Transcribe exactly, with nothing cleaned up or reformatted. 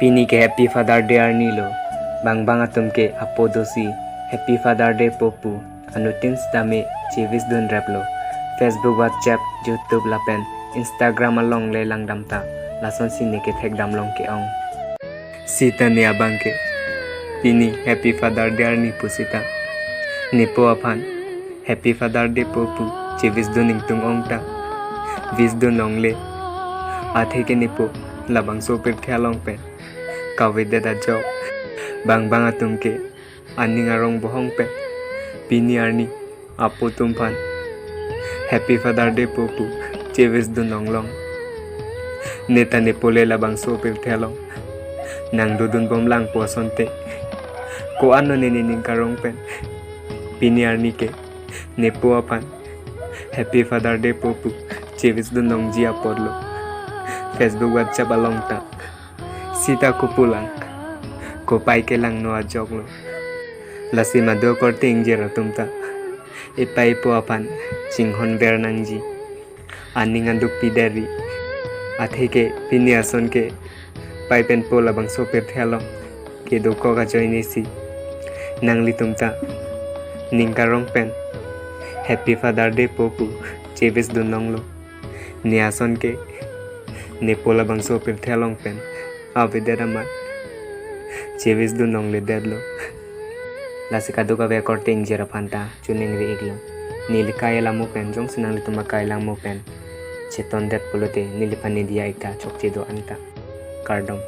Pini ke Happy Father Day arni lo. Bang bang atum ke apo dosi Happy Father Day po pu anuttin sitame chewish dun rap lo. Facebook, WhatsApp, YouTube lapen Instagram along le langdam ta, lason si ne kethek dam long ke-ong. Sita ne abang ke pini Happy Father Day arni pusita nepo aphan Happy Father Day po pu chewish dun ingtung ong ta, wish dun longle. Athe ke nepo labangso pirthe along pen kavedet ajok. Bang bang atum ke aning arong bohong pen pini arni apo atum aphan Happy Father Day po pu chewish dun long long. Ne ta nepo le labangso pirthe along nangdodun bom lang pu asonte, ko-an lo ne nening karong pen pini arni ke nepo aphan Happy Father Day po pu chewish dun longji apotlo. Facebook, WhatsApp along ta sita kopu lang, kopai ke langno ajok lo. Lasi madu korte ingjir atum ta epei epo aphan chinghon ver nangji. Aning aduk pidari. Athe ke pini ason ke pai pen po labangso pirthe along kedokok ajoine si nanglitum ta ning karong pen Happy Father Day po pu chewish dun long lo. Ne ason ke nepo labangso pirthe along pen avedet amat chewish dun longledet lo. Lasi kadokave korte ingjir aphan ta choningri iklo. Neli kai alam mo pen, jongsi nanglitum akai alam mo pen chetondet pulote neliphan ne diya ik ta chokche do-an ta. Kardom.